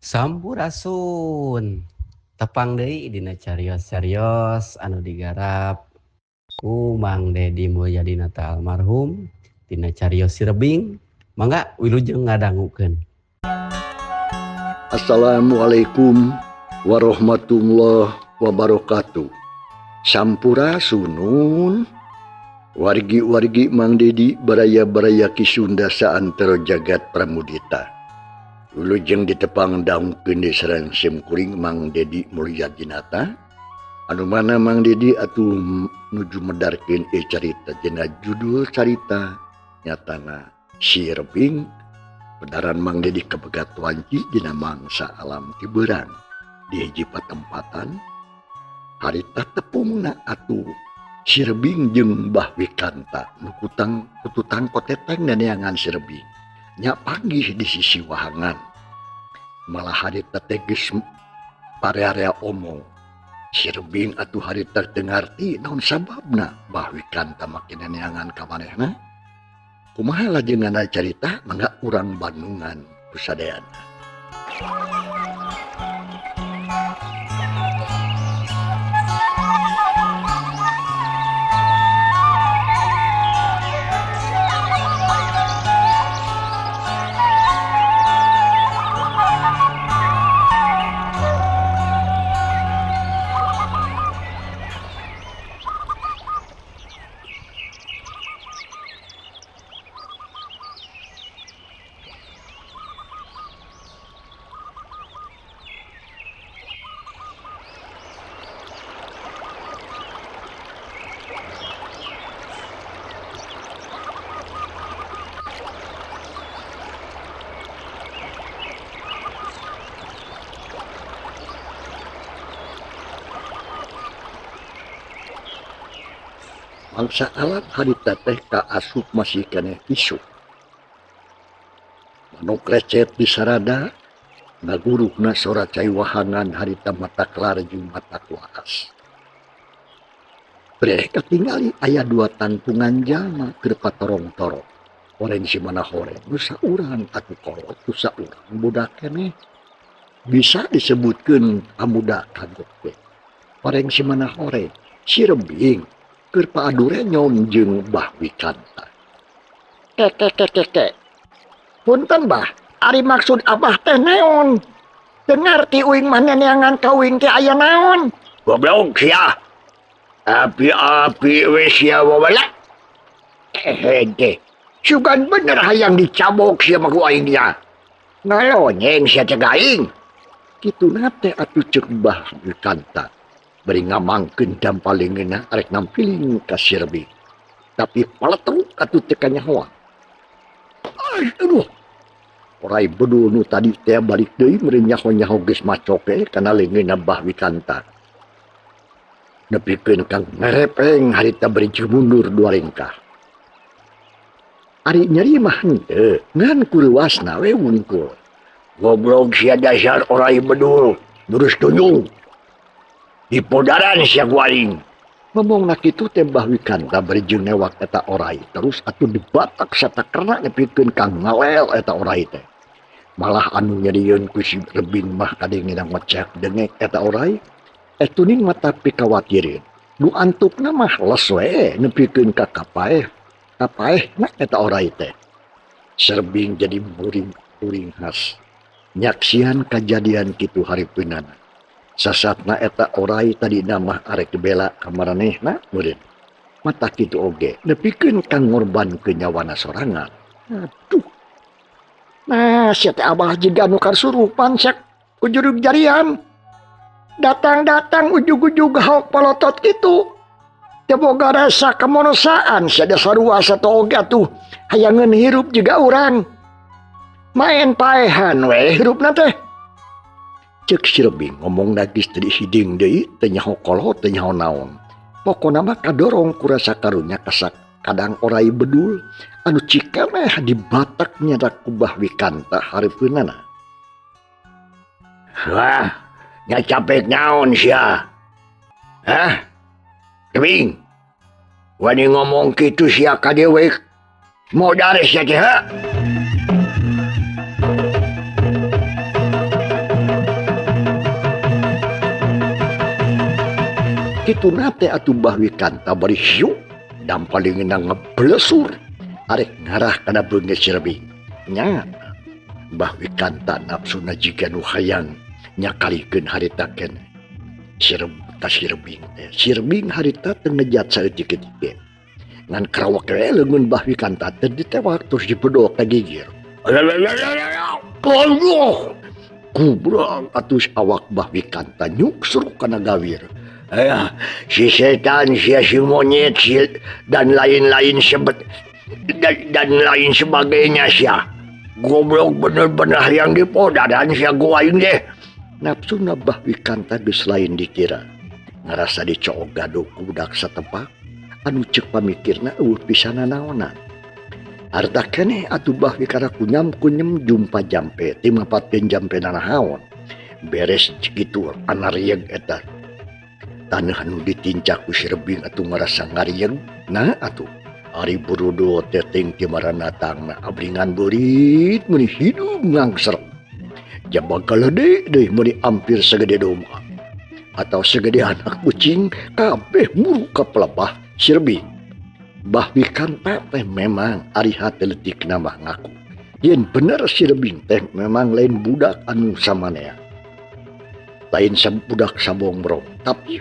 Sampurasun. Tepang deui dina carios-carios anu digarap ku Mang Dedi Mulyadinata almarhum dina carios Sirebing. Mangga wilujeng ngadangukeun. Assalamualaikum warahmatullahi wabarakatuh. Sampurasunun. Wargi-wargi Mang Dedi baraya-baraya Ki Sunda saantero jagat pramudita. Wilujeng ditepang daungkeun deui sareng simkuring Mang Dedi Mulyadinata. Anu mana Mang Dedi atuh nuju medarkeun ieu carita dina judul carita nyatana Si Rebing. Pedaran Mang Dedi kabegat wanci dina mangsa alam tibeurang di hiji patempatan harita tepungna atuh Si Rebing jeung Mbah Wikanta nu kutang kututang koteteng neneangan Si Rebing nya panggih di sisi wahangan. Malah harita teh geus parea-area omong. Si Rebing atuh harita teu ngarti naon sababna Mbah Wikanta make neneangan ka manehna. Kumaha lajenganna carita mangga urang Bandungan ku sadayana. Mangsa alam harita teh kaasup masih keneh isuk. Manuk lecet di sarada, ngaguruhna sora cai wahangan harita mata kelar jeung mata kuas. Breh katingali aya dua tangtungan jalma keur patorong-torong. Horeng si mana horeng, nu saurang atuh kolot, nu saurang budak keneh. Bisa disebutkeun amuda kagok teh. Horeng si mana horeng, si Rebing keur paadu renyom jeung Mbah Wikanta. Kekekekeke. Punten Bah, ari maksud Abah teh naon? Teu ngarti uing mah neneangan ka uing teh aya naon? Goblok sia. Api-api we sia wawala. Eh teh. Sugan bener hayang dicabok sia mah ku aing nya. Ngalonyeng sia teh gaing. Kituna teh atuh ceuk Mbah Wikanta. Bari ngamangkeun dampalingeunna arek nampiling ka Si Rebing. Tapi paletruk atuh teu kanyahoan. Aduh. Orai bedul nu tadi teh balik deui meureun nyaho-nyaho geus macoke kana leungeunna Mbah Wikanta. Nepikeun ka ngerepeng harita bari mundur dua lengkah. Ari nyeri mah henteu, ngan kuruasna we wungkul. Goblok sia dasar orai bedul, nurus tunjung. Dipodaran sia ku aing. Ngomongna kitu teh Mbah Wikanta bari jeung newak eta orai terus atuh dibatak satakerna nepikeun ka ngalel eta orai teh. Malah anu nyerieun ku Si Rebing mah kadengena ngocek dengek eta orai. Tuning mata pikawatireun. Nu antukna mah les we nepikeun ka kapaeh. Kapaehna eta orai teh. Si Rebing jadi muring-muring khas. Nyaksian kajadian kitu hareupeunana. Sasatna eta orai tadina mah arek dibela ka maranehna meureun. Mata kitu oge nepikeun ka ngorbankeun nyawana sorangan. Aduh. Nah, sia teh abah jiga nu kasurupan sia ujurug jarian. Datang-datang ujug-ujug haok palotot kitu. Teu boga rasa kemanusiaan sia dasarua satu oge atuh hayangeun hirup jiga urang. Maen paehan we hirupna teh. Ceuk Si Rebing ngomongna geus teu dihiding deui teu nyaho kolot teu nyaho naon. Pokona mah kadorong ku rasa karunya kasak kadang orai bedul anu cikeneh dibatak nyadak ku Mbah Wikanta hareupeunana. Wah, nya capek naon sia? Hah? Rebing. Wani ngomong kitu sia ka dewek. Modar sia teh ha? Kituna teh atuh Bah Wikanta bari hiu dan paling ngeblesur arek ngarah kana beungeut si Rebing. Nya Bah Wikanta nafsuna jiga nu hayang nyakalikeun harita keneh. Ka si Rebing teh. Si Rebing harita teu ngejat saeutik-eutik. Ngan karawak we leungeun Bah Wikanta teh ditewak terus dipedok ka gigir. Kubrang atuh awak Bah Wikanta nyuksruk kana gawir. Si setan, si monyet, si dan lain-lain sebet dan lain sebagainya sia. Goblok bener-bener yang dipodadan sia gua aing deh. Nafsuna Bah Wikanta geus lain dikira. Ngarasa dicook gaduh ku budak satepak anu ceuk pamikirna eueuh pisan nanaonan. Harta keneh atuh Bah Wikanta kunyam-kunyem jumpa jampe ti mapatkeun jampe nanahaon. Beres kitu anarieg eta. Taneuh anu ditincak ku si Rebing atuh ngarasa ngarieg. Nah atuh ari burudul teh ting ti maranatangna abringan beurit meuni hidung ngangser. Jabang kalede deui meuni ampir sagede domba atau segede anak kucing kabeh muru ka pelebah si Rebing. Bah Wikanta teh memang ari hate leutikna mah ngaku yen bener si Rebing teh memang lain budak anu samanea. Lain budak sabongbrong, tapi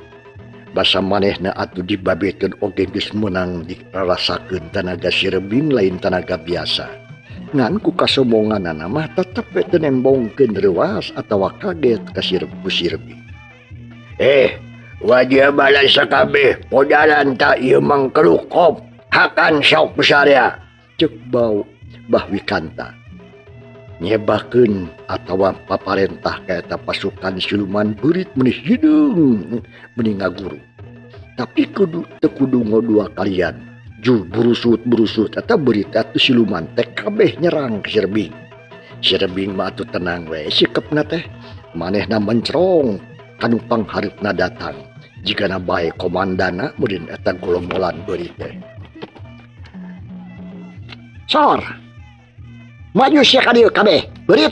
basa manehna atuh dibabetkeun oge geus meunang dirarasakeun tanaga si Rebing lain tanaga biasa. Ngan ku kasombonganana mah tetep we teu nembongkeun reuas atawa kaget ka si Rebing. Wajah balas sakabeh podaran ta ieu mangkelukop hakan sok besarya. Ceuk bau Bah Wikanta. Nyebakeun atawa paparentah ka eta pasukan siluman beurit meuni hideung meuni ngaguru. Tapi kudu teu kudu ngodua kalian. Ju burusut-burusut eta beurit atuh siluman teh kabeh nyerang ka si Rebing. Si Rebing mah atuh tenang we sikepna teh. Manehna mencrong kanu panghareupna datang. Jigana bae komandana meureun eta golongan beurit teh. Sor. Maju sia ka dieu kabeh, beurit.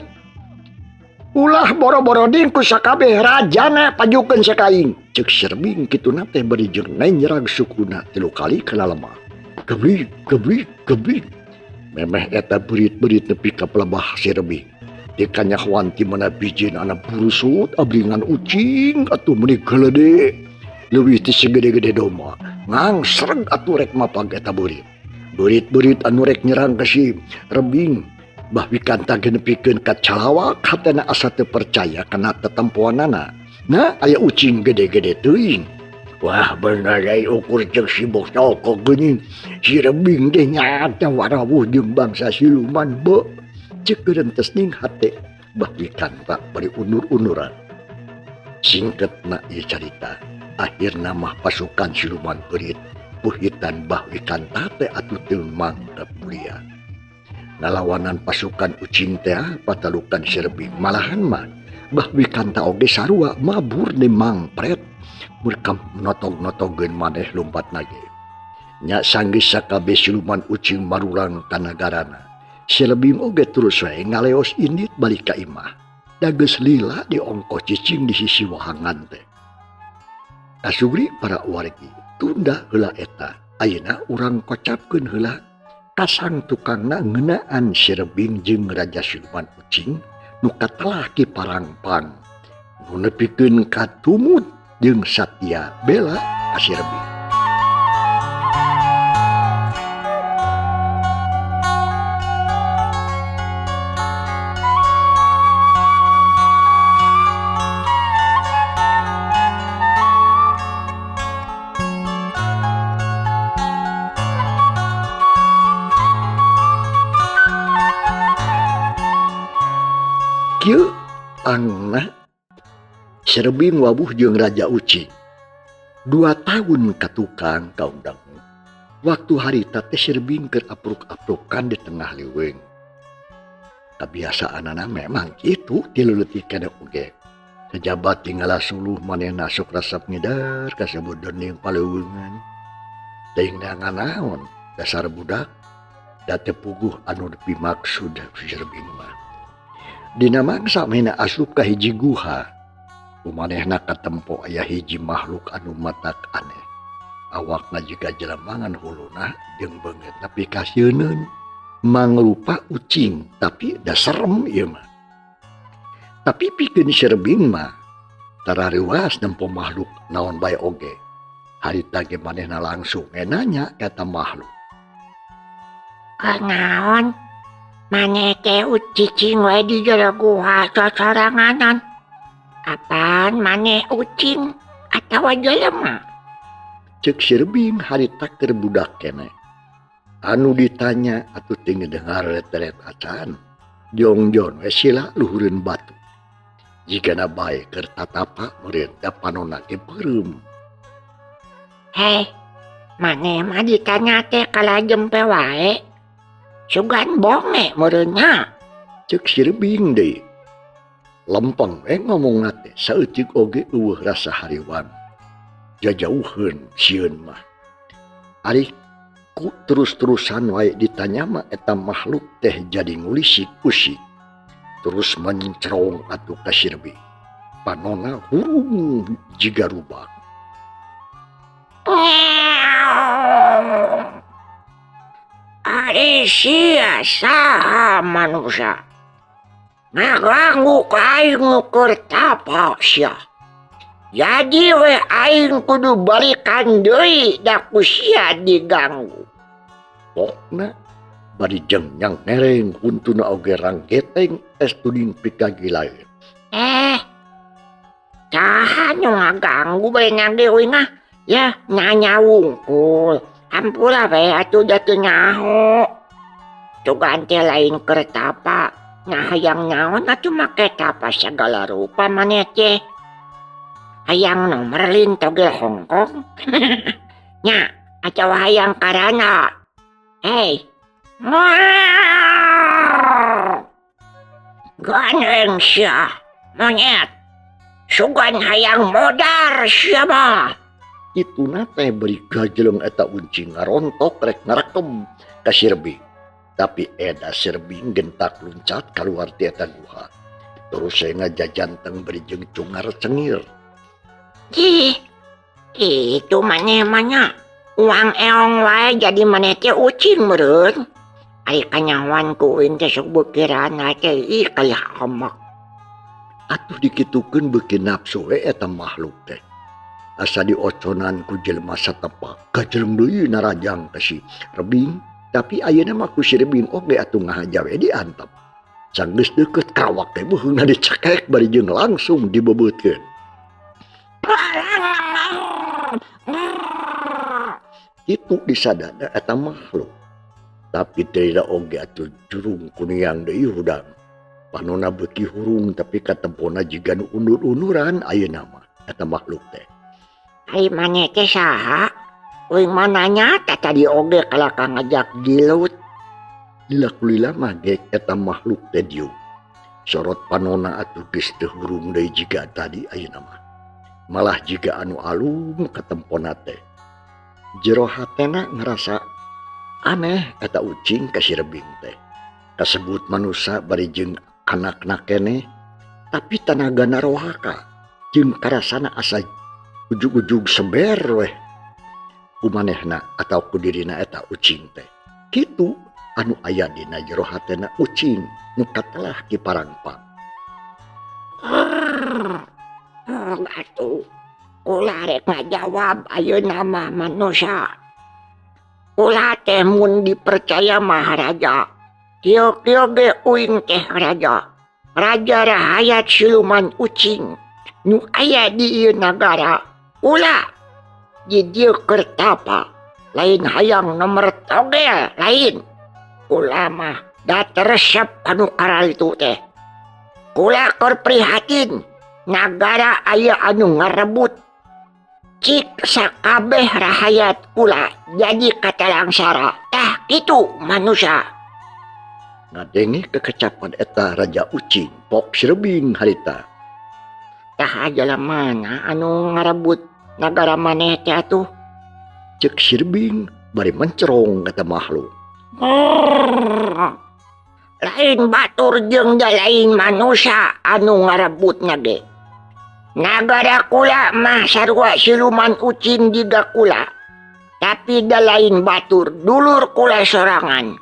Ulah boro-boro ding ku sakabeh rajana pajukeun sia ka aing. Ceuk si Rebing kituna teh bari jeung nyerag sukuna 3 kali kana lemah. Geblik, geblik, geblik. Memeh eta beurit-beurit nepi ka pelebah si Rebing. Dikanyahoan ti mana bijin anak burusut abringan ucing atuh meuni gelede. Leuwih ti segede-gede domba. Ngangsreg atuh rek mapag eta beurit. Beurit-beurit anu rek nyerang ka si Rebing. Bah Wikanta ge nepikeun ka calawak hatena asa teu percaya kana tetempoanana. Nah aya ucing gede-gede teuing. Wah bener ai ukur ceuk si bos toko geuning. Si Rebing teh nyata warawuh jeung bangsa siluman be. Ceuk gerentes ning hate Bah Wikanta bari unur-unuran. Singketna ieu carita. Akhirna mah pasukan siluman beurit puhitan Bah Wikanta teh atuh teu mangkep mulia. Ngalawanan pasukan ucing teh patalukan si Rebing. Malahan mah Bah Wikanta oge sarua mabur ni mangpret. Murkam notog-notogeun maneh lumpat nage. Nya sanggeus sakabeh siluman ucing marurang ka nagarana. Si Rebing oge terus wae ngaleos indit balik ka imah. Da geus lila diongkoh cicing di sisi wahangan teh. Kasugri para wargi tunda heula eta. Ayeuna urang kocapkeun heula kasang tukangna ngeunaan si Rebing jeung raja siluman ucing nu katelah ki parangpang. Nu nepikeun ka tumut jeung satya bela ka si Rebing. Kieu pangna Si Rebing wabuh jeung Raja Ucing. 2 tahun ka tukang kaundang. Waktu harita teh Si Rebing keur apruk-aprukan di tengah leuweung. Kabiasaanana memang kitu ti leutik keneh oge. Sajabat tinggal suluh manehna sok resep ngidar kasebut dening paleuweungan. Teuing neangan naon dasar budak da teu puguh anu dimaksud Si Rebing mah. Dina mangsa mehna asup ka hiji guha. Ku manehna katempo aya hiji makhluk anu matak aneh. Awakna jiga jelema ngan huluna jeung beungeutna pikasieuneun. Mangrupa ucing tapi da serem ieu mah. Tapi pikeun si Rebing mah tarariwas nempo makhluk naon bae oge. Harita ge manehna langsung nanya ka eta makhluk. Kanaon maneh teh ucicing wae di jero guha sosoranganan. Apaan maneh ucing atawa jelema? Ceuk si Rebing harita keur budak keneh. Anu ditanya atuh teu ngedengar retret acan. Jongjon we sila luhureun batu. Jigana bae keur tatapa meureun da panonna ge beureum. Heh, maneh mah ditanya teh kalah jempe wae. Sugan bonge meureun nya. Ceuk si Rebing deui. Lempeng we ngomongna teh saeutik oge eueuh rasa hariwang. Jajauheun sieun mah. Ari ku terus-terusan wae ditanya mah eta makhluk teh jadi ngulisik usik. Terus mencerong atuh ka si Rebing. Panonna hurung jiga rubak. Ari sia saha manusia. Ngaganggu ka aing ngukur tapa sia. Jadi we aing kudu balikan deui da ku sia diganggu. Pokna bari jengyang nereng huntuna oge ranggeteng es tuding pikagilaeun. Saha nu ngaganggu bae ngage uing ah? Ya nanya wungkul. Hampura we atuh da teu nyaho. Sugan teh lain keur tapa. Nah hayang naon atuh make tapa sagala rupa maneh teh. Hayang nomor lin togel Hongkong. Nya atawa hayang karana. Hei. Gandeng sia monyet. Sugan hayang modar sia mah. Ituna teh beri gajeleng eta uncing ngarontok rek ngarekem ka si Rebing. Tapi eta si Rebing gentak luncat kaluar ti eta guha. Terus saya ngajajanteng beri jeung cungar cengir. Ih, itu maneh mah nya. Uang eong wae jadi maneh teh ucing meureun. Ari kanyawan ku uing teh sok beukiran teh ih kalah amak. Atuh dikitukeun beuki nafsu we eta makhluk teh. Asa dioconan ku jelema satepak gajeleng deui narajang ka si Rebing. Tapi ayeuna mah ku si Rebing oge atuh ngahaja we diantep. Sanggeus deukeut kawak teh beuheungna dicekek bari jeung langsung dibebeutkeun. Itu disadana eta makhluk. Tapi teu oge atuh jurung kuniang deui hudang. Panona beuki hurung tapi katempona jiga nu undur-unduran ayeuna mah eta makhluk teh. Ai maneh teh saha? Uing mah nanya teh tadi oge kalah ka ngajak dilut. Lila-kulila mah ge eta makhluk teh dieu. Sorot panona atuh geus teu hurung deui jiga tadi ayeuna mah. Malah jiga anu alum katempona teh. Jero hatena ngerasa aneh eta ucing ka si Rebing teh. Kasebut manusa bari jeung anakna keneh, tapi tanagana rohaka jeung karasana asa ujug-ujug seber weh ku manehna atau ku dirina eta ucing teh. Kitu anu aya dina jero hatena ucing nu katelah ki parangpang. Atuh kula rek ngajawab ayeuna mah manusia. Kula teh mun dipercaya maharaja. Kieu-kieu ge uing teh raja. Raja rahayat siluman ucing nu aya di ieu nagara. Kula di dieu keur tapa. Lain hayang nomor togel lain. Kula mah da teresep anu karalitu teh. Kula keur prihatin nagara aya anu ngarebut. Cik sakabeh rahayat kula jadi katalangsara. Tah kitu manusia. Ngadenge kekecapan eta Raja Ucing pok si Rebing harita. Tah jalma mana anu ngarebut nagara maneh teh atuh? Cek si Rebing bari mencerong kata makhluk. Lain batur jeung da lain manusia anu ngarebutna ge. Nagara kula mah sarua siluman ucing jiga kula. Tapi da lain batur dulur kula sorangan.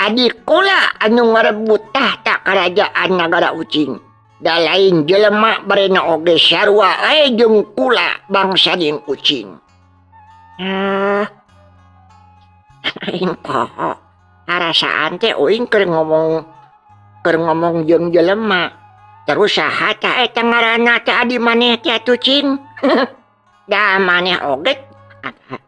Adik kula anu ngarebut tahta kerajaan nagara ucing. Da lain jelema barena oge sarua ae jeung kula bangsa jeung ucing. Ah. Aing poho. Harasaan teh uing keur ngomong jeung jelema. Terus saha tah eta ngaranna teh adi maneh teh atuh cing. Da maneh oge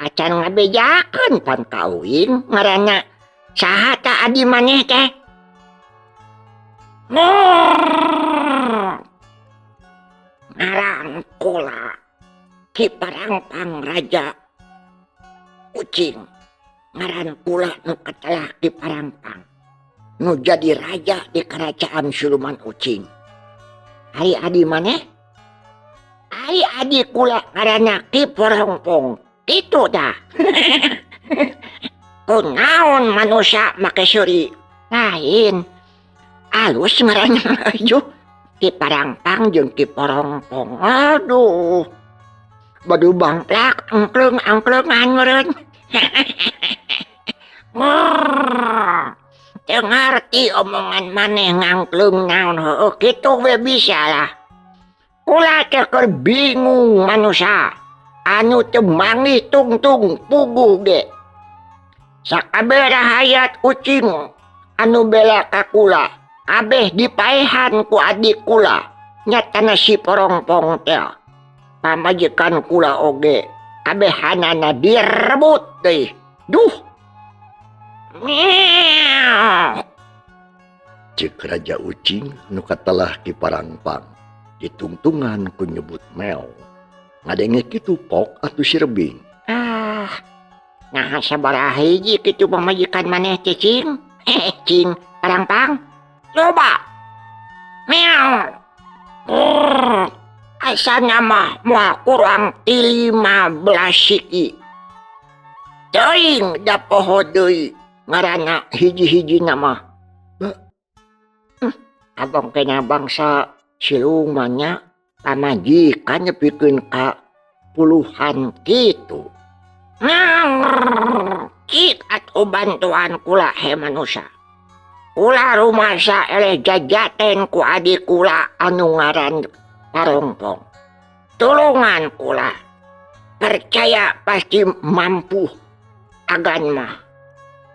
acan ngabejakeun pan ka uing ngaranna saha tah adi maneh teh. Ngaran kula Ki Parangpang Raja Ucing. Ngaran kula nu katelah Ki Parangpang nu jadi raja di kerajaan siluman ucing. Ari adi maneh? Ari adi kula ngaranna Ki Porongpong. Kitu dah. Kunaon manusia make seuri? Lain. Alus ngaranna ajuh. Ki Parangpang jeung Ki Porongpong. Aduh. Badu bangplak angkleng-angklengan meureun. Teu ngarti omongan maneh ngangkleng naon heueuh kitu we bisa lah. Kula teh keur bingung manusia anu teu manggih tungtung puguh ge. Sakabeh rahayat ucing anu bela ka kula kabeh dipaehan ku adik kula nyatana si Porongpong teh. Pamajikan kula oge kabehanana direbut deui. Duh. Ceuk Raja Ucing nu katelah Ki Parangpang ditungtungan ku nyebut meow. Ngadenge kitu pok atuh si Rebing. Ah, nah sabaraha hiji kitu pamajikan maneh teh cing? Cing Parangpang. Coba. Meow. Asana mah moal kurang ti 15 siki. Teuing da poho deui ngaranna hiji-hijina mah. Abang kena bangsa silumannya pamajikan nepikeun ka puluhan kitu. Cik atuh bantuan kula he manusia. Kula rumasa eleh jajaten ku adi kula anu ngaran Parongpong. Tulungan kula. Percaya pasti mampu agan mah.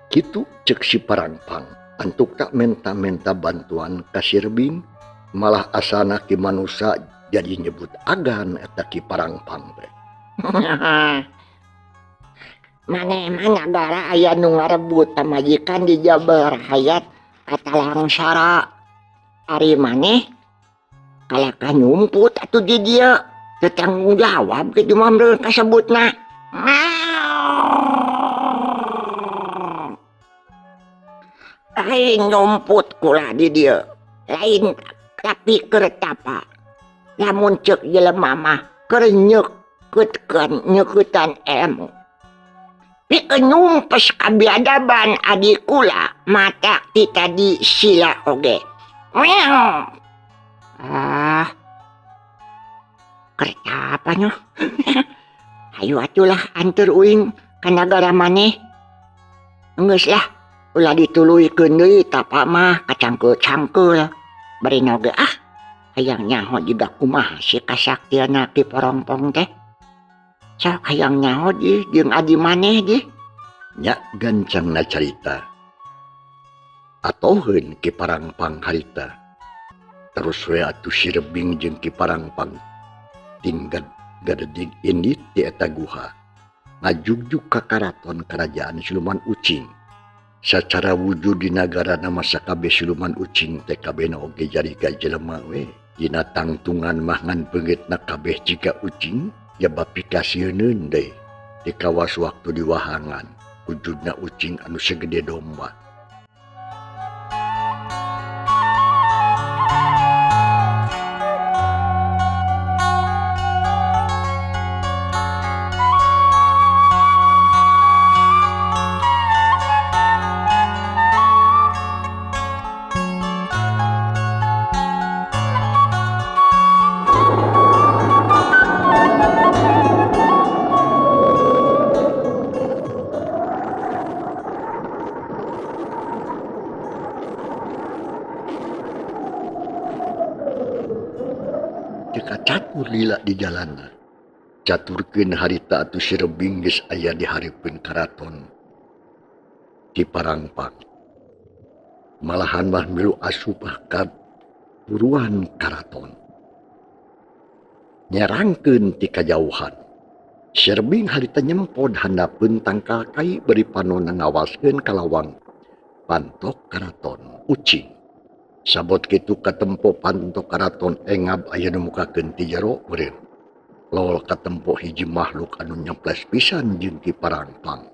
Kitu cek si Parangpang. Antuk tak menta-menta bantuan ka si Rebing, malah asana ki manusa jadi nyebut agan eta Ki Parangpang teh. Maneh mah nagara aya nu ngarebut pamajikan di Jabar hayat katalangsara. Ari maneh kalakah nyumput atuh di dieu teu tanggung jawab kitu mah meureun kasebutna. Lain nyumput kula di dieu, lain tapi keur tapa. Lamun ceuk jelema mah keur nyeuketkeun nyeuketan ilmu. Pikeun nyumpes kabiadaban adi kula mata ti tadi sila oge. Meow. Ah. Kerta apa nyo? Hayu atulah anteur uing ka nagara maneh. Geus lah, ulah dituluykeun deui tapa mah kacangkeul-cangkeul. Bari oge ah, hayang nyaho jiga kumaha si kasaktiana Ki Porongpong teh. Sok hayang nyaho di jeung adi maneh di. Nya gancangna carita. Atoheun Ki Parangpang harita. Terus we atuh si Rebing jeung Ki Parangpang tinggal gadedig indit di eta guha. Ngajugjug ka karaton kerajaan siluman ucing. Sacara wujud di nagara nama sakabeh siluman ucing teh kabehna oge jadi ka jelema we. Dina tangtungan mah ngan beungeutna kabeh jiga ucing jaba pikasieun deui. Di kawas waktu diwahangan wujudna ucing anu segede domba. Teu kacatur lila di jalanna. Caturkeun harita atuh si Rebing geus aya di hareupeun karaton Ki Parangpang. Malahan mah milu asup ka buruan karaton. Nyerangkeun ti kajauhan. Si Rebing harita nyempod handapeun tangkal kai bari panonna ngawaskeun ka lawang pantok karaton ucing. Sabot kitu katempo pantok karaton engab aya nu mukakeun ti jero meureun. Lol katempo hiji makhluk anu nyeples pisan jeung Ki Parangpang.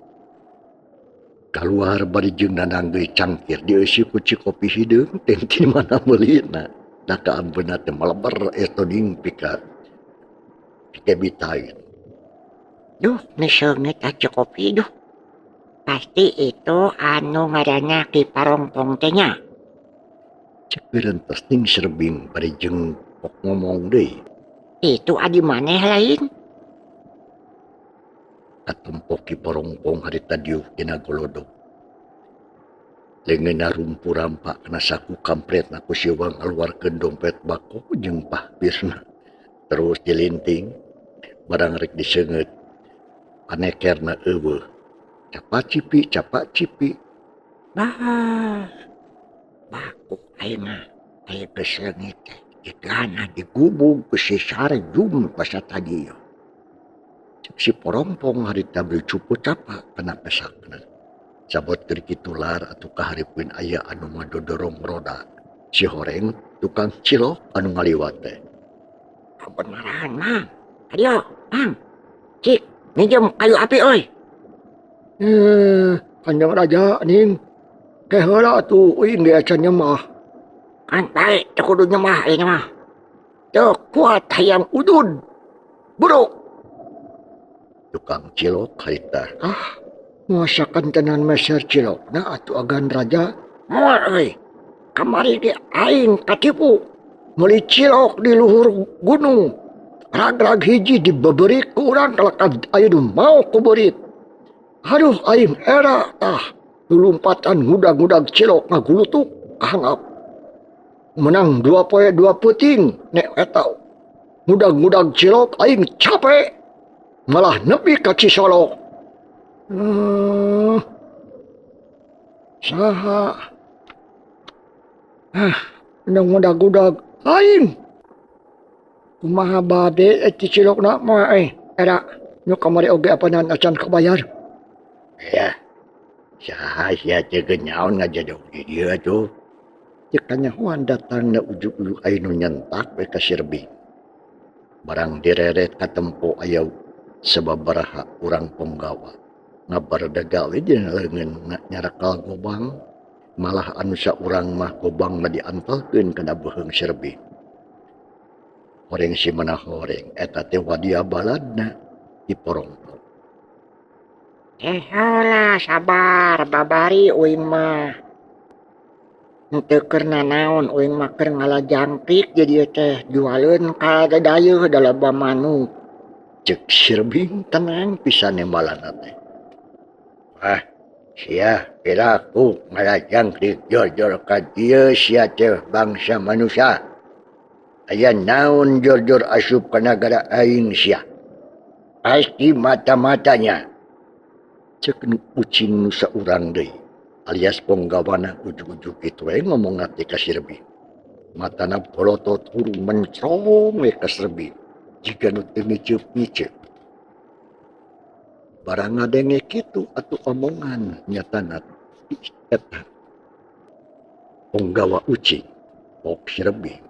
Kaluar bari jeung nananggeui cangkir dieusi ku cikopi hideung teh ti mana meulina. Da kaampeunna teh maleber etoding pika pikebitain. Duh, miseungeut aja kopi duh. Pasti itu anu ngaranna Ki Parongpong teh nya. Cek pirentas ning Si Rebing bari jeung pok ngomong deui. Itu adi maneh lain. Katempo Ki Parongpong harita diuk dina golodog. Leungeunna rumpu rampak kana saku kampretna ku siwang ngaluarkeun dompet bako jeung pahpirna. Terus dilinting barang rek diseungeut panekerna eueuh. Capak cipi, capak cipi. Bah. Baku aing mah aya geus leungit teh. Jigana digubug ku si Sarjum basa tadi. Cek si Parongpong harita beli cupu capak kana pesakna. Sabot keur kitu lar atuh kahareupeun aya anu ngadodorong roda. Si horeng tukang cilok anu ngaliwat teh. Kabeneran mang. Ayo, mang. Cik, minjem kayu api euy. Kanjeng Raja ning. Ke heula atuh euy ge acan nyemah. Kan bae teu kudu nyemah ieu mah. Teu kuat hayang udud. Buruk. Tukang cilok harita. Ah, masakan tenan meser cilokna atuh agan raja. Moal euy. Kamari ge aing katipu. Meuli cilok di luhur gunung. Rag-rag hiji dibeberi ku urang kalakad aya nu mau kuberit. Aduh aing era tah. Lulumpatan ngudag-ngudag cilok ngagulutuk kahangap. Menang 2 poe 2 peuting nek eta. Ngudag-ngudag cilok aing capek. Malah nepi ka Cisolok. Saha? Ah, ngudag-ngudag aing. Kumaha bade ti cilokna mah era nu kamari oge apanan acan kabayar. Ya. Saha sia teh genyaon ngajadog di dieu atuh. Cek kanyahoan datangna ujug-ujug aya nu nyentak we ka Si Rebing. Barang direret katempo aya sababaraha urang ponggawa. Ngabaredag we dina leungeun nyarakal gobang. Malah anu saurang mah gobangna diantelkeun kana beuheung Si Rebing. Horeng si mana horeng eta teh wadia baladna Ki Parongpong. Heula sabar babari uing mah. Henteu keur nanaon uing mah keur ngalajangkrik jadi teh jualeun ka dadayeuh da loba manuk. Cek Si Rebing tenang pisan nembalana teh. Ah, sia piraku ngalajangkrik jor-jor ka dieu sia teh bangsa manusia. Aya naon jor-jor asup ka nagara aing sia. Pasti mata-matanya. Cek nu ucing nu saurang deui alias ponggawana ujug-ujug kitu we ngomong teh ka Si Rebing. Matana polotot hurung mencrong we ka Si Rebing jiga nu teu ngiceup-ngiceup. Barang ngadenge kitu atuh omongan nyatana eta ponggawa ucing pok Si Rebing.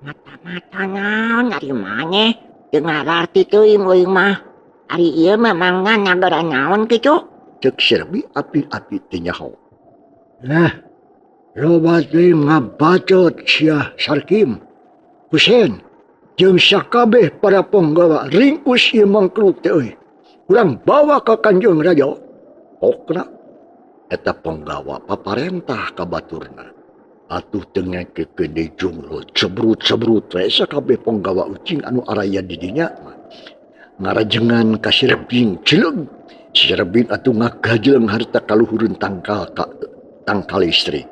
Mata-mata naon ari maneh teu ngararti teuing euy mah. Ari ieu memangna nagara naon kitu? Cek Si Rebing api-api teu nyaho. Nah, loba teuing ngabacot sia Sarkim, Husein, jeung sakabeh para ponggawa ringkus ieu mangkluk teh euy. Urang bawa ka Kanjeng Raja. Pokna eta ponggawa paparentah ka baturna. Atuh teu ngekekeun deui jumlah cebrut-cebrut we sakabeh ponggawa ucing anu araya di dinya mah. Ngarajengan ka Si Rebing cileung. Si Rebing atuh ngagajeung harta kaluhureun tangkal ka tangkal listrik.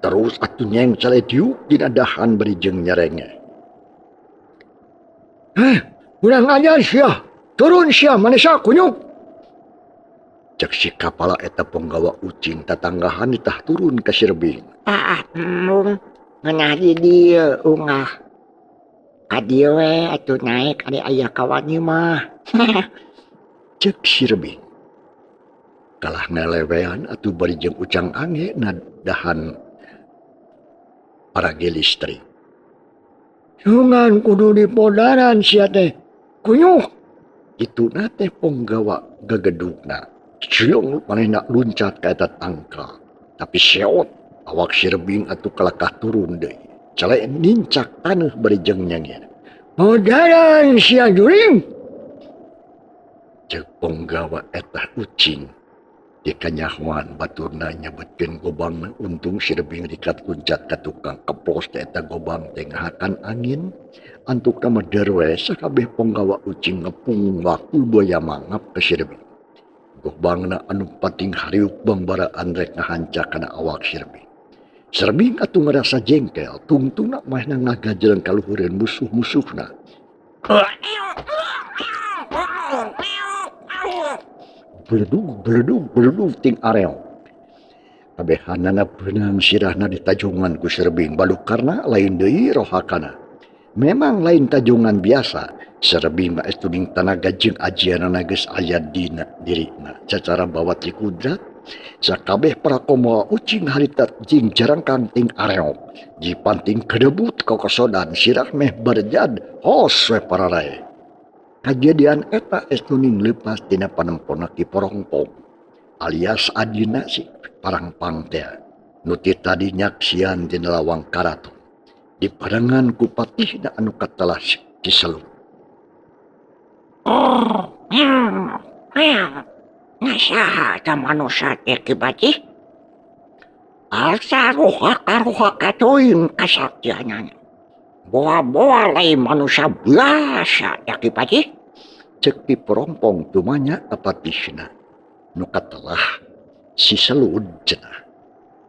Terus atuh nyeng cale diuk dina dahan bari jeung nyerenge. Heh, urang ajar sia. Turun sia manusia kunyuk. Cek si kapala eta ponggawa ucing tatanggahan ditah turun ka si Rebing. Ah, mung ngeunah di dieu ungah. Ka dieu we atuh naek ari aya kawani mah. Cek si Rebing. Kalah ngelewean atuh bari jeung Ucang Angge nadahan parage listrik. Sungan kudu dipodaran sia teh. Kunyuk. Kituna teh ponggawa gagedugna. Ciung manehna luncat ka eta tangkal. Tapi seot awak si Rebing atuh kalakah turun deui. Cale nincak taneuh bari jeung nyengir. Podaran sia juring. Ceuk ponggawa eta ucing. Dikanyahoan baturna nyebutkeun gobangna untung si Rebing rikat luncat ka tukang keplos teh eta gobang teh ngahakan angin. Antukna mah derwe sakabeh ponggawa ucing ngepung waktu boya mangap ka si Rebing. Gobangna anu pating hariuk bangbaraan rek ngahanca kana awak si Rebing. Si Rebing atuh ngarasa jengkel tungtungna manehna ngagajeleng ka luhureun musuh-musuhna. Beledug, beledug, beledug ting areok. Kabehanana beunang sirahna ditajungan ku si Rebing balukarna lain deui rohakana. Memang lain tajungan biasa, si Rebing mah estuning tanaga jeung ajianana geus aya dina dirina. Sacara bawa ti kudrat, sakabeh parakomo ucing harita jeung jarangkang ting areok. Jipanting kedebut kokosodan sirah meh berjad hos we pararae. Kajadian eta estuning leupas tina panempona Ki Porongpong alias adina si Parangpang teh nu ti tadi nyaksian dina lawang karaton diparengan ku patihna anu katelah Ki Selud. Oh, meow, meow. Nah saha eta manusia teh Ki Patih? Asa rohaka-rohaka teuing kasaktianana. Boa-boa lain manusia biasa ya Ki Patih. Cek Ki Porongpong tumanya ka patihna nu katelah si Selud cenah.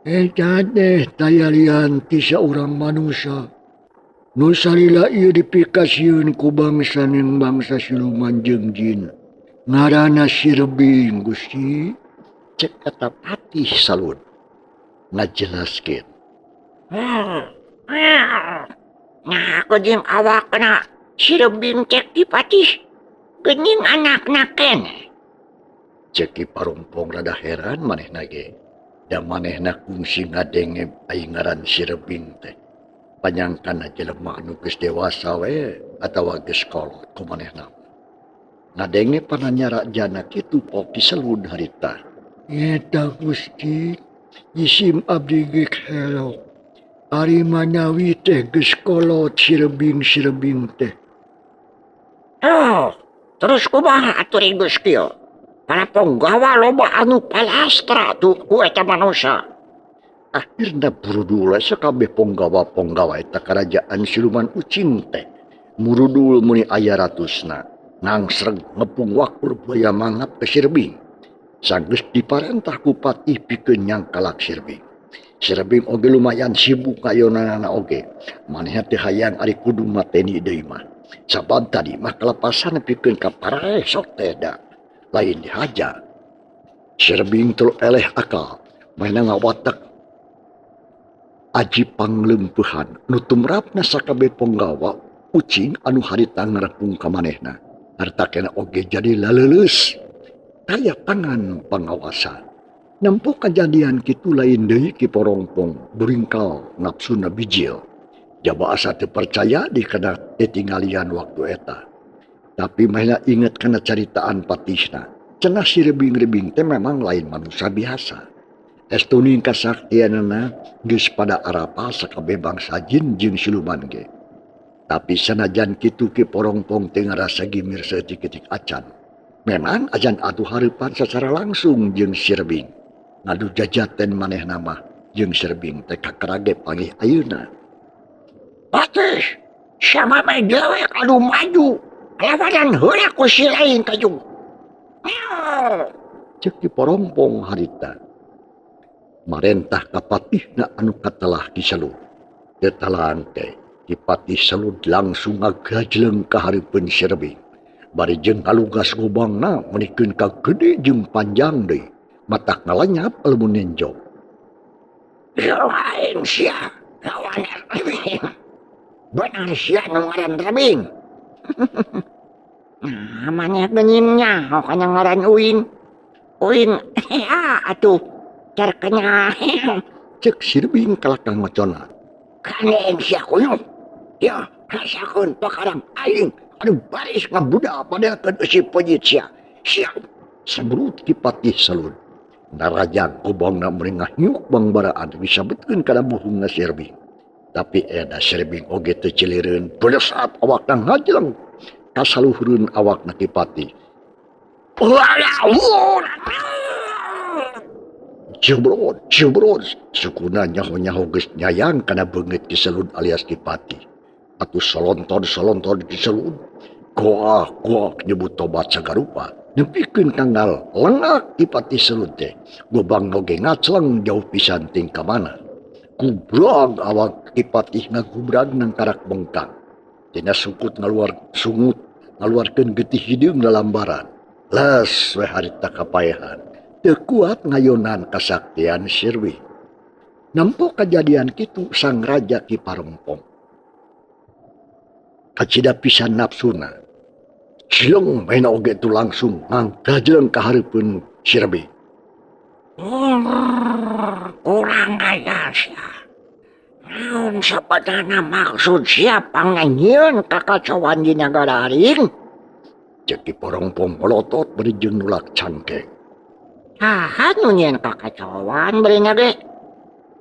Eta teh tayalian ti saurang manusia. Nu salila ieu dipikasieun ku bangsa ning bangsa siluman jeung jin. Ngaranna si Rebing Gusti. Cek eta patih Salud ngajelaskeun. Nah, aku jeung awakna si Rebing cek Ki Patih. Geuning anakna keneh. Cek Ki Parongpong rada heran manehna ge. Da manehna kungsi ngadenge ai ngaran si Rebing teh. Panyangkana jelema anu geus dewasa we atawa geus kolot ku manehna. Ngadenge pananyara jana kitu pok Ki Selud harita. Eta Gusti, isim abdi ge helok. Ari manawi teh geus kolot si Rebing-si Rebing teh. Oh, terus kumaha atuh geus kieu? Para ponggawa loba anu palastra tuh ku eta manusia. Akhirna burudul sakabeh ponggawa-ponggawa eta karajaan siluman ucing teh. Murudul muni aya ratusna. Ngangsreg ngepung wakur buaya mangap ke si Rebing. Sanggeus diparentah ku patih pikeun nyangkalak si Rebing. Si Rebing oge lumayan sibuk kayonanana oge. Manehna teh hayang ari kudu mateni deui mah. Sabab tadi mah kelepasan pikeun ka paraeh sok teh da. Lain dihaja. Si Rebing teu eleh akal. Manehna ngawatek aji pangleumpehan nu tumrapna sakabeh ponggawa ucing anu harita ngarepung ka manehna. Harta kena oge jadi laleuleus. Taya tangan pangawasa. Nempo kajadian kitu lain deui Ki Porongpong buringkal nafsuna bijil. Jaba asa teu percaya dikena tetinggalian waktu eta. Tapi manehna inget kana caritaan patihna. Cenah si Rebing-Rebing teh memang lain manusia biasa. Estuning kasaktianana geus pada arapa sakabeh bangsa jin jeung siluman ge. Tapi sanajan kitu Ki Porongpong teu ngarasa gimir saeutik-eutik acan. Memang acan atuh hareupan secara langsung jeung si Rebing. Ngadu jajaten manehna mah jeung si Rebing teh kakerage panggih ayeuna. Patih, sama mah dewek anu maju. Lawanan heula ku si lain kajung. Cek Ki Porongpong harita. Marentah ka patihna anu katelah Ki Selud. Teu talangke. Ki Patih Selud langsung ngagajleng ka hareupeun Si Rebing. Bari jeung ngalugas gobangna menikeun ka gede jeung panjang deui. Matak ngalanyap lamun nenjong. Lain sia lawan Rebing. Benar sia nu ngaran Rebing. Nah, maneh geuning nyaho kana ngaran uing. Uing atuh terkenal. Cek Si Rebing kalakah ngocona. Kandeng sia kunyuk. Ya, rasakeun pakarang aing anu baris ngabudak padelkeun eusi penyit sia. Sia sebrut Ki Patih Selud. Narajang gobangna meuni ngahiuk bangbaraan disabetkeun kana buhungna Si Rebing. Tapi eta Si Rebing oge teu cilireun belesat awakna ngajleng kasaluhureun awakna Ki Patih. Jebrot, jebrot, sukuna nyaho-nyaho geus nyayang kana beungeut Ki Selud alias Ki Patih. Atuh solonton-solonton Ki Selud, goak-goak nyebut tobat sagarupa. Nepikeun tanggal lengak Ki Patih Selud teh. Gobang oge ngacleng jauh pisan ting ka mana. Gubrag awak Ki Patih ngagubrag nangkarak bengkang. Tina sukut ngaluar sungut ngaluarkeun getih hideung lalambaran. Les we harita kapaehan. Teu kuat ngayonan kasaktian Si Rebing. Nempo kajadian kitu sang raja Ki Parongpong. Kacida pisan nafsuna. Cileng maena oge tu langsung ngagajleng ka hareupeun Si Rebing. Kurang ajar sia. Naon sabenerna maksud sia panganyieun kakacauan di nagara aing? Cek Ki Parongpong melotot bari jeung nulak cangkeng. Saha nu nyieun kakacauan beurina ge?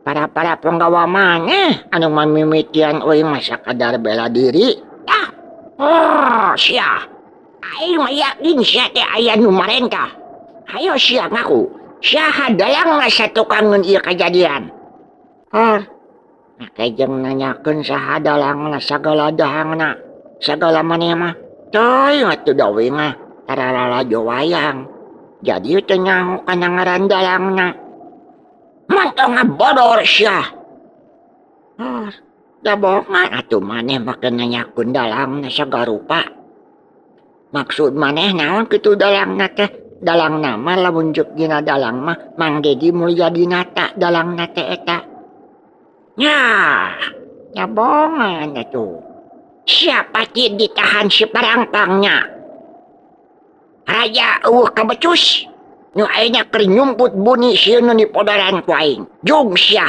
Para-para penggawa maneh anu mamimitian euy mah sakadar bela diri. Ah, oh sia. Aing mah yakin sia teh aya nu marentah. Hayo sia ngaku, saha dalangna satukangeun ieu kajadian? Hor, make jeung nanyakeun saha dalangna sagala dahangna, sagala maneh mah. Teuing atuh da uing mah taralalajo wayang. Jadi teu nyaho kana ngaran dalangna. Mantong ngabodor sia. Hor, da bohongan atuh maneh make nanyakeun dalangna sagarupa. Maksud maneh naon kitu dalangna teh? Dalangna mah lamun jeung dina dalang mah Mang Dedi Mulyadinata dalangna teh eta. Nyah, nyabongan atuh. Siapa ti ditahan si Parangpangnya? Raja eueuh kabecus. Nu ayeuna keur nyumput buni sieun nu dipodaran ku aing. Jung sia.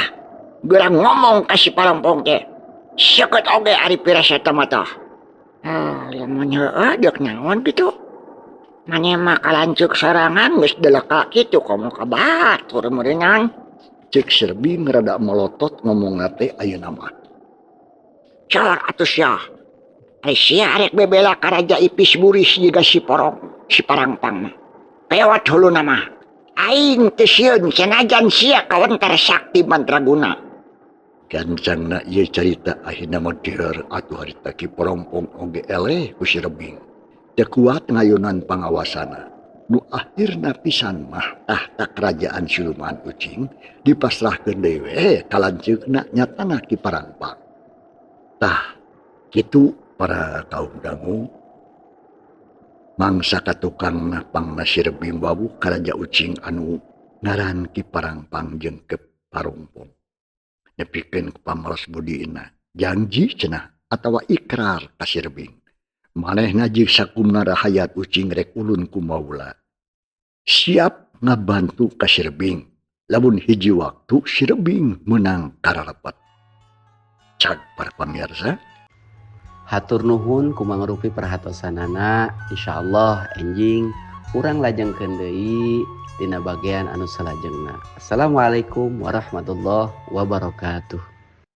Geura ngomong ka si Parongpong teh. Seukeut oge ari pirasa teh mah tah. Ah, lamun heueuh deuk naon kitu? Maneh mah kalanceuk sorangan geus deleka kitu komo ka batur meureunang. Cek Si Rebing rada melotot ngomongna teh ayeuna mah. Cor atuh sia. Ari sia arek bebela ka Raja Ipis Buris jiga si Porong, si Parangpang mah. Pewat huluna mah. Aing teu sieun sanajan sia kawentar sakti mandraguna. Gancangna ieu carita akhirna mah deur atuh harita Ki Parongpong oge eleh ku Si Rebing. Teu kuat ngayonan pangawasana. Nu akhirna pisan mah tahta kerajaan siluman ucing dipasrahkeun deui we ka lanceukna nyatana Ki Parangpang. Tah kitu para kaum dangu mangsa katukangna pangna Si Rebing wawuh ka Raja Ucing anu ngaran Ki Parangpang jeung Ki Parongpong. Nepikeun ku pamalas budina janji cenah atawa ikrar ka Si Rebing. Manehna jeung sakumna rahayat ucing rek ulun ku maula. Siap ngabantu ka Si Rebing lamun hiji waktu Si Rebing meunang kararepet. Cag para pamirsa. Hatur nuhun kumangrupi perhatosanana, insyaallah enjing urang lajengkeun deui dina bagian anu salajengna. Assalamualaikum warahmatullahi wabarakatuh.